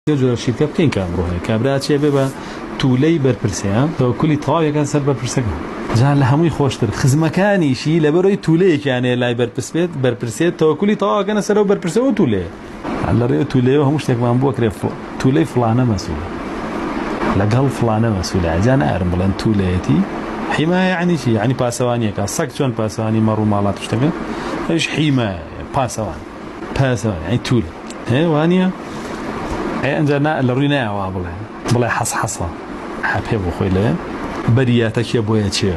سێ جۆرە شیرکە بکەین کە ئەمڕۆ هەیە کابرا ئەچێ بێ بە تولەی بەرپرسێ ها تەوەکولی تەواو یەکان سەر بەرپرسەکە جا لە هەمووی خۆشتر خزمەکانیشی لەبەرەوەی تولەیەکیان هەیە لای بەرپرس بێت بەرپرسێت تەوەکولی تەواو ئەکەنە سەر ئەو بەرپرسەوە تولەیە لە ڕێ تولەیەوە هەموو شتێکمان بۆ کرێ تولەی فڵانە مەسولە لەگەڵ فڵانە مەسولە جا نارم بڵێن تولەیەتی حیمایە یعنی چی یعنی پاسەوانیەکە سەگ چۆن پاسەوانی مەڕ و ماڵات شتەکە ئەویش حیمایە پاسەوان پاسەوان یعنی تولە هێ وانیە ئەی ئەنجا نا لە ڕووی نایە وا بڵێ بڵێ حەس حەسە حەپێ بۆ خۆی لێ بەریاتە کێ بۆیە چێ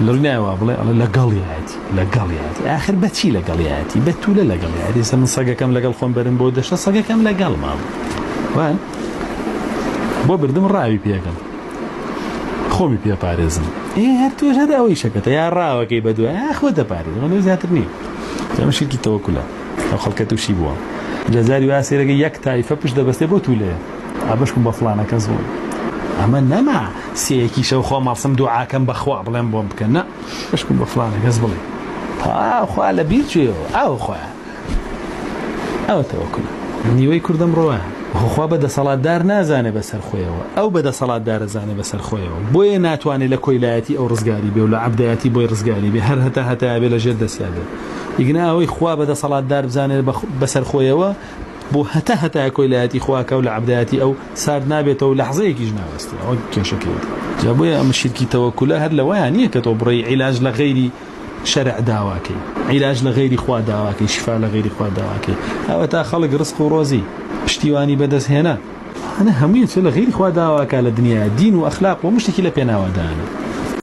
لە ڕووی نایە وا بڵێ ئەڵێ لەگەڵیایەتی لەگەڵیایەتی ئاخر بەچی لەگەڵیایەتی بە تولە لەگەڵیایەتی سە من سەگەکەم لەگەڵ خۆم بەرم بۆ دەشتە سەگەکەم لەگەڵ مام وان بۆ بردم ڕاوی پێکەم خۆمی پێ پارێزم ئێ هەر تۆش هەر ئەوەی شەکەتە یا ڕاوەکەی بەدوای خۆ دەپارێزم ئەوە زیاتر نییە ئەمە شیرکی تەوەکولە ئەو خەڵکە تووشی بووە جا جاری وا سەیرەکەی یەک تایفە پشت دەبەستێ بۆ تولەیە ئابەشکم بە فڵانە کەس بوو ئەمە نەما سێیەکی شەو خۆم هەڵسم دوعاکەم بەخوا بڵێم بۆم بکە نا بەشکم بە فڵانە کەس بڵێ تا خوا لە بیر چێەوە ئاو خوا ئەوە تەوەکولە. نیوەی کورد ئەمڕۆ وایە. خۆ خوا بە دەسەڵاتدار نازانێ بەسەر خۆیەوە، ئەو بە دەسەڵاتدار ئەزانێ بەسەر خۆیەوە، بۆیە ناتوانێ لە کۆیلایەتی ئەو ڕزگاری بێ و لە عەبدایەتی بۆی ڕزگاری بێ، هەر هەتا هەتایە بێ لە ژێر دەستیا بێ. ئیگنا ئەوەی خوا بە دەسەڵاتدار بزانێ بەسەر خۆیەوە، بۆ هەتا هەتایە کۆیلایەتی خوا ئەکا و لە عەبدایەتی ئەو سارد نابێتەوە و لەحزەیەکیش ناوەستێ. ئەوە کێشەکەیەتی. جا بۆیە ئەم شیرکی تەوەکولە هەر لەوەیا نییە کە تۆ بڕێی عیلاج لە غەیری شەرع داواکەی عیلاج لە غەیری خوا داواکەی شفا لە غەیری خوا داواکەی ئەوەتا خەڵک ڕزق و ڕۆزی پشتیوانی بەدەست هێنا ئەنە هەمووی چ لە غەیری خوا داواکە لە دنیا دین و ئەخلاق و هەموو شتێکی لە پێناوە دانێ.